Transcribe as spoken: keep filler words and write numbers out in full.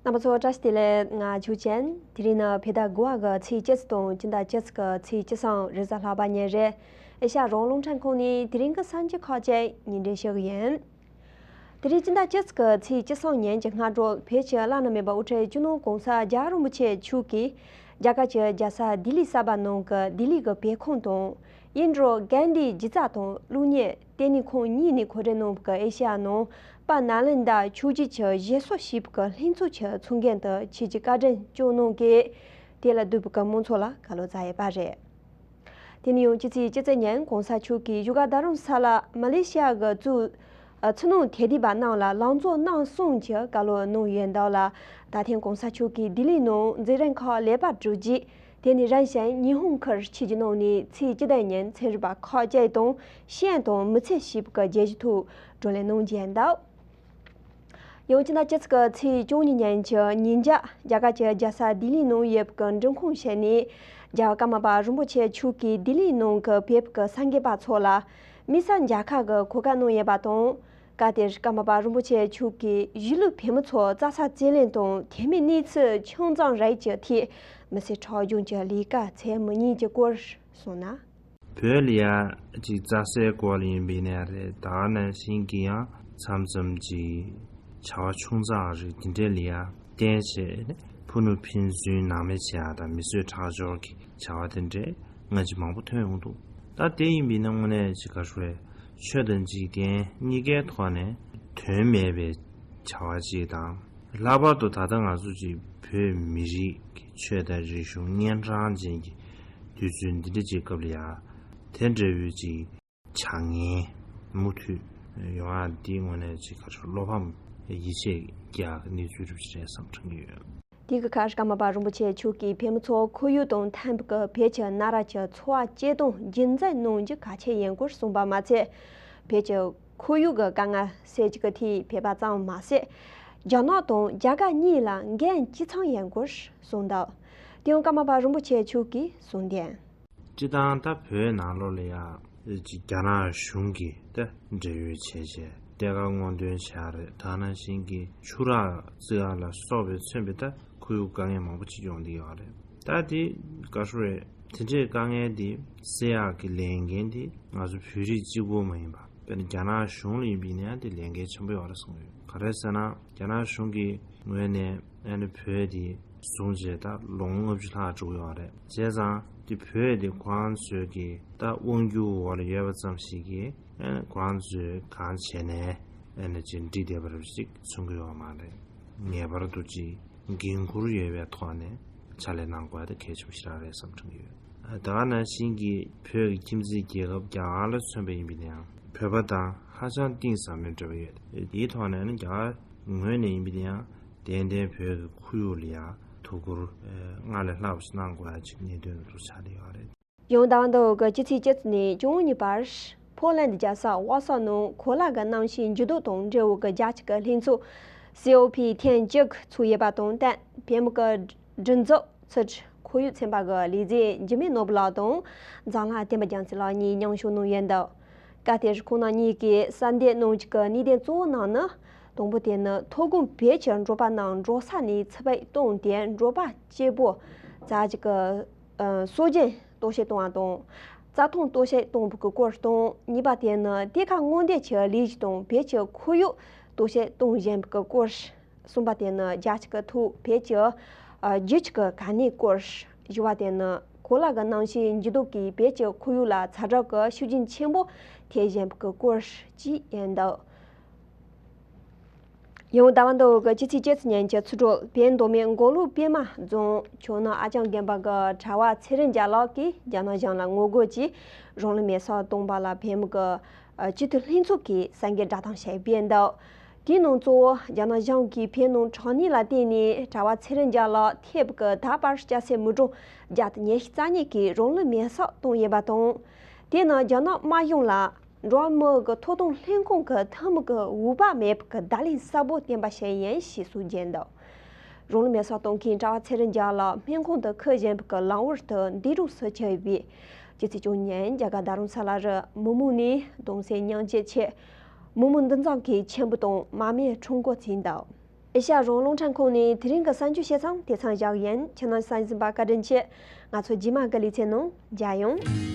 རྣམ་པ་ཚོ་བཀྲ་ཤིས་བདེ་ལེགས། ང་ཆོས་ཅན། དེ་རིང་ནི་བོད་ཟླ་དགུ་བ་གི་ཚེས་བཅུ་དང་སྤྱི་ཟླ་བཅུ་གི་ཚེས་བཅུ་གསུམ་རེས་གཟའ་ལྷག་པ་ཉིན་རེད། ཨེ་ཤ་ཡ་རང་དབང་རླུང་འཕྲིན་ཁང་ནས་དེ་རིང་གི་གསར་འགྱུར་ཁག་ཅིག་སྙན་སྒྲོན་ཞུ་གི་ཡིན། དེ་རིང་སྤྱི་ཟླ་བཅུ་གི་ཚེས་བཅུ་གསུམ་ཉིན་གྱི་སྔ་དྲོ་བོད་ཀྱི་བླ་ན་མེད་པ་དབུ་ཁྲིད་སྤྱི་ནོར་༸གོང་ས་༸རྒྱལ་བ་རིན་པོ་ཆེ་མཆོག་གིས་རྒྱ་གར་གྱི་རྒྱལ་ས་ལྡི་ལི་གསར་པ་ནང་གི་ལྡི་ལི་གི་བོད་ཁང་དང་། ཨིན་ཌོར་གན་དྷི་སྒྱུ་རྩལ་དང་གློག་བརྙན་ལྟེ་གནས་ཁང་གཉིས་ནས་གོ་སྒྲིག་གནང་བའི་ཨེ་ཤ་ཡ་ནང་དཔལ་ནཱ་ལེནྡྲ་ཆོས་བརྒྱུད་ཀྱི་བཞེད་སྲོལ་ཞེས་པའི་ལྷན་ཚོགས་ཀྱི་ཚོགས་མགོན་དུ་ཆེད་ཀྱི་བཀའ་དྲིན་སྐྱོང་གནང་གིས། དེ་ལ་འདུས་པའི་མང་ཚོགས་ལ་བཀའ་སློབ་སྩལ་ཡོད་པ་རེད། དེ་ནས་ཡང་སྤྱི་ཚེས་བཅུ་གཅིག་ཉིན་༸གོང་ས་མཆོག་གིས་བཞུགས་སྒར་རྡ་རམ་ས་ལ་མ་ལེ་ཤི་ཡ་གི་གཙོས་ཕྱི་ནང་ཐེ་དེ་བ་རྣམས་ལ་ལང་ཚོ་རྣམ་གསུམ་གྱི་བཀའ་སློབ་གནང་ཡོད་འདུག་ལ། ད་ཐེངས་༸གོང་ས་མཆོག་གིས་ལྡི་ལི་ནང་མཛད་རིམ་ཁག་ལེགས་པར་གྲུབ་རྗེས། དེ་ནས་རིམ་བཞིན་ཉི་ཧོང་ཁུལ་ཆིབས་བསྒྱུར་གནང་ནས་ཚེས་བཅུ་བདུན་ཉིན་ཚན་རིག་པ་ཁག་ཅིག་དང་ཤེས་ཡོན་དང་མི་ཚེ་ཞེས་པའི་རྒྱལ་སྤྱིའི་ཐོག་བགྲོ་གླེང་གནང་རྒྱུ་ཡིན་འདུག་ཡང་སྤྱི་ཟླ་བཅུ་གཅིག་གི་ཚེས་བཅུ་གཉིས་ཉིན་གྱི་ཉིན་རྒྱབ་རྒྱ་གར་གྱི་རྒྱལ་ས་ལྡི་ལིའི་ནང་ཡོད་པའི་འགྲུལ་ཁང་ཞིག་ནས་རྒྱལ་བ་ཀརྨ་པ་རིན་པོ་ཆེ་མཆོག་གིས་ལྡི་ལིའི་ནང་གི་བོད་ཀྱི་སངས་རྒྱས་པ་ཚོ་ལ་དམིགས་བསལ་མཇལ་ཁ་གི་གོ་སྐབས་གནང་ཡོད་པ་དང་། སྐབས་དེར་ཀརྨ་པ་རིན་པོ་ཆེ་མཆོག་གིས་གཞིས་ལུས་བོད་མི་ཚོ་རྩྭ་ས་རྩིས་ལེན་དང་དེ་མིན་གནས་ཚུལ་ཆུང་ཙམ་རིགས་ཀྱི་ཐད་མི་སེར་ཁྲག་སྦྱོང་གི་ལས་ཀ་ཚད་མི་ཉུང་གི་སྐོར་གསུངས་ན། བོད་ལ་ཡ་ཅིག་རྩྭ་སའི་སྐོར་ལ་ཡིན་པའི་ནས་རེད། ད་ག་ནང་བཞིན་གྱི་ཡང་མཚམས་མཚམས་ཀྱི་བྱ་བ་ཆུང་ཙག་རིགས་དེ་འདྲས་ལ་ཡ་བརྟེན་བྱས་ཕུ་ནུ་ཕན་ཚུན་ནང་མི་བྱེད་ཡ་དང་མི་གསོད་ཁྲག་སྦྱོར་གྱི་བྱ་བ་དེ་འདྲས་ང་ཅིག་མང་པོ་ཐོན་ཡོང་འདུག་ད་དེ་ཡིན་པའི་ནང་དངོས་གནས་ཅིག་ག་རེ་རེད། ཆོས་དང་འཇིག་རྟེན་གཉིས་ཀའི་ཐོག་ནས་དོན་མེད་པའི་བྱ་བ་ཅིག་དང་། ལྷག་པར་དུ་ད་ལྟ་ང་ཚོ་ཅིག་བོད་མི་རིགས་ཀྱི་ཆོས་དང་རིག་གཞུང་གཉན་འཕྲང་ཅན་གྱི་དུས་ཚོད་འདི་འདྲ་ཅིག་སྐབས་ལ་ཡ་དེ་འདྲ་བོའི་ཅིག་བྱ་ངན་མུ་མཐུད་ཡོང་ཡ་འདི་དངོས་གནས་ཅིག་ག་རེ་བློ་ཕམ་ཡིད་ཆེས་རྒྱག་གནས་ཚུལ་རེད་ཅེས་བསམ་དྲན་གྱི་ཡོད། དེ་གི་ཁར་ཀརྨ་པ་རིན་པོ་ཆེ་མཆོག་གིས་བོད་མི་ཚོ་ཁོར་ཡུག་དང་མཐུན་པའི་བོད་ཀྱི་གནའ་རབས་ཀྱི་འཚོ་བ་སྐྱེལ་སྟངས་རྒྱུན་འཛིན་གནང་རྒྱུ་གལ་ཆེ་ཡིན་སྐོར་གསུངས་པ་མ་ཚད། བོད་ཀྱི་ཁོར་ཡུག་གི་དཀའ་ངལ་སེལ་རྒྱུ་གི་ཐད་ཕེབས་པ་ཙམ་མ་ཟད། རྒྱ་ནག་དང་རྒྱ་གར་གཉིས་ལ་འགན་གཅིག་མཚུངས་ཡིན་སྐོར་གསུངས་འདུག་དེ་ཡང་ཀརྨ་པ་རིན་པོ་ཆེ་མཆོག་གིས་གསུངས་དོན། སྤྱིར་བཏང་ད་བོད་ནང་ལོགས་ལ་ཡ་ཅིག་རྒྱ་ནག་གཞུང་གིས་ད་འབྲེལ་ཡོད་བྱས་བྱས་གཏེར་ཁ་སྔོག་འདོན་བྱས་རེད། ད་ནང་བཞིན་གྱི་ཆུ་རགས་བརྩིགས་ཡ་ལ་སོགས་པའི་མཚོན་པའི་ད་ཁོར་ཡུག་དཀའ་ངལ་མང་པོ་ཅིག་ཡོང་བསྡད་ཡོད་རེད། ད་དེ་ག་རེ་རེད། དེ་འདྲའི་དཀའ་ངལ་དེ་སེལ་ཡག་གི་ལས་འགན་དེ་ང་ཚོ་བོད་རིགས་གཅིག་པོ་མ་ཡིན་པ། དཔེར་ན་རྒྱ་ནག་གཞུང་ལ་ཡིན་པ་ཡིན་ན་ཡང་དེ་ལས་འགན་ཆེན་པོ་ཡོད་རེད་གསུངས་ཡོད། ག་རེ་ཟེར་ན་རྒྱ་ནག་གཞུང་གི་ངོས་ནས་ཨ་ནི་བོད་དེ་བཟུང་བྱས་ད་ལོ་ངོ་ལྔ་བཅུ་ལྷག་འགྲོ་གི་ཡོད་རེད། བྱས་ཙང་དེ་བོད་དེ་ཁོ་རང་ཚོའི་གི་ད་དབང་སྒྱུར་འོག་ལ་ཡོད་པ་ཙམ་ཞིག་གིས་ཨ་ནི་ཁོ་རང་ཚོས་གང་བྱས་ནས་ཨ་ནི་ཅིག་འགྲིག་བསྡད་པ་རེད་ཅིག་མཚོན་གི་ཡོད་མ་རེད། ངེས་པར་དུ་ཅིག་འགན་འཁུར་ཡོད་པའི་ཐོག་ནས་ཕྱག་ལས་གནང་དགོས་ཡ་དེ་གལ་ཆེན་པོ་ཞེ་དྲག་རེད་བསམ་དྲན་གྱི་ཡོད། ད་ག་ནང་བཞིན་གྱི་བོད་ཀྱི་ཁྱིམ་མཚེས་རྒྱལ་ཁབ་རྒྱ་གར་ལ་མཚོན་པ་ཡིན་པ་ཡིན་ན་ཡང་བོད་པ་དང་ཧ་ཅང་གཏིང་ཟབ་མོའི་འབྲེལ་བ་ཡོད། དེའི་ཐོག་ནས་ནི་རྒྱ་གར་ངོས་ནས་ཡིན་པ་ཡིན་ན་ཡང་ཏན་ཏན་བོད་ཀྱི་ཁོར་ཡུག་ལ་ཡང་ཐུགས་ཁུར་སྔར་ལས་ལྷག་པ་ཞིག་གནང་དགོས་ཡ་ཅིག་གནད་དོན་དུ་ཆགས་བསྡད་ཡོད་རེད། ཡང་ཟླ་བ་འདིའི་སྤྱི་ཚེས་བཅུ་ནས་བཅུ་གཉིས་བར་ཕོ་ལན་རྒྱལ་ས་ཝར་སོ་ནང་གོ་ལ་གི་གནམ་གཤིས་འགྱུར་ལྡོག་དང་འབྲེལ་བའི་རྒྱལ་སྤྱི་གི་ལྷན་ཚོགས་སི་ཨོ་ཕི་ཐེངས་གཅིག་ཚོགས་ཡོད་པ་དང་བསྟུན་བོད་མི་གི་སྒྲིག་འཛུགས་ཚུལ་ཁོར་ཡུག་ཚན་པ་གི་ལས་བྱེད་འཇིགས་མེད་ནོར་བུ་ལགས་དང་འཛམ་གླིང་བསྟན་པ་རྒྱལ་མཚན་ལགས་གཉིས་མཉམ་ཞུགས་གནང་ཡོད་འདུག་སྐབས་དེར་ཁོང་རྣམ་གཉིས་ཀྱིས་གསལ་འདེབས་གནང་རྒྱུ་གི་གནད་དོན་གཙོ་བོ་ནང་ནི། དང་པོ་དེ་ནི་ཐོ་དགོང་བོད་ཀྱི་འབྲོག་པ་རྣམས་འབྲོག་ས་ནས་ཚུར་ཕེབས་གཏོང་སྟེ་འབྲོག་པ་གཅིག་པོ་རྩ་ཅིག་གི་ཨ་སྲོལ་རྒྱུན་རྟོག་ཞིབ་གཏོང་བ་དང་། རྩྭ་ཐང་རྟོག་ཞིབ་གཏོང་བའི་སྐོར་དང་། གཉིས་པ་དེ་ནི་གཏེར་ཁ་སྔོག་འདོན་གྱི་ལས་གཞི་དང་བོད་ཀྱི་ཁོར་ཡུག་རྟོག་ཞིབ་གཏོང་བཞིན་པའི་སྐོར། གསུམ་པ་དེ་ནི་རྒྱལ་སྤྱི་གི་ཐོག་བོད་ཀྱི་ཨ་རྒྱུད་གཅིག་གི་གལ་གནད་སྐོར། བཞི་པ་དེ་ནི་གོ་ལ་གི་གནམ་གཤིས་འགྱུར་ལྡོག་གིས་བོད་ཀྱི་ཁོར་ཡུག་ལ་ཚ་དྲོད་ཀྱི་ཤུགས་རྐྱེན་ཆེན་པོ་ཐེབས་བཞིན་པའི་སྐོར་བཅས་ཡིན་འདུག་ཡང་ཟླ་བ་འདིའི་སྤྱི་ཚེས་བཅུ་གཅིག་ཉིན་གྱི་ཚོགས་དྲུག་བོད་མདོ་སྨད་མགོ་ལོག་པད་མ་རྫོང་ཆུ་ནག་ཨ་ལྕང་དགོན་པ་གི་གྲྭ་བ་ཚེ་རིང་རྒྱལ་ལགས་ཀྱིས་རྒྱ་ནག་གཞུང་ལ་ངོ་རྒོལ་གྱིས་རང་ལུས་མེ་སྲེག་བཏང་པ་ལ་བོད་མི་གི་སྤྱི་འཐུས་ལྷན་ཚོགས་ཀྱིས་གསར་འགོད་བསྒྲགས་གཏམ་ཞིག་སྤེལ་འདུག་དེའི་ནང་གཙོ་བོ་རྒྱ་ནག་གཞུང་གིས་བོད་ནང་དྲག་གནོན་ལ་བརྟེན་ནས་གྲྭ་བ་ཚེ་རིང་རྒྱལ་ལགས་ཐེ་བའི་ཟླ་བར་སྐྱ་སེར་མི་གྲངས་བརྒྱ་དང་ཉི་ཤུ་རྩ་གཉིས་ཀྱིས་རང་ལུས་མེ་སྲེག་བཏང་ཡོད་པ་དང་། དེ་ནི་རྒྱ་ནག་དམར་གཞུང་ལ། འགྲོ་བ་མིའི་ཐོབ་ཐང་ལྷན་ཁང་གི་འཐུས་མི་གི་འོས་བབ་མེད་པའི་བརྡ་ལན་གསལ་པོ་བསྟན་པ་ཞིག་ཡིན་ཞེས་སོགས་བརྗོད་འདུག་རང་ལུས་མེ་སྲེག་གཏོང་མཁན་གྲྭ་བ་ཚེ་རིང་རྒྱལ་ལགས་སྨན་ཁང་དུ་འཁྱེར་བཞིན་པའི་ལམ་བར་དུ་འདས་གྲོངས་སུ་གྱུར་ཡོད་པས། སྤྱི་ཚེས་བཅུ་ཉིན་རྒྱ་གར་རྡ་རམ་ས་ལ་རུ་མི་མང་ནས་གདུང་སེམས་མཉམ་སྐྱེད་ཆེད། མི་མང་འདུ་འཛོམས་ཀྱིས་མཆོད་འབུལ་དང་མར་མེ་ཁྲོམ་སྐོར་བྱས་འདུག་ཨེ་ཤ་ཡ་རང་དབང་རླུང་འཕྲིན་ཁང་ནས་དེ་རིང་གི་གསར་འགྱུར་བཤད་མཚམས་དེ་ཙམ་བཞག་ཡིན། ཁྱེད་རྣམ་གསན་གཟིགས་པ་བཀའ་དྲིན་ཆེ། ང་ཚོ་རྗེས་མ་གི་ལེ་ཚན་ནང་མཇལ་ཡོང་།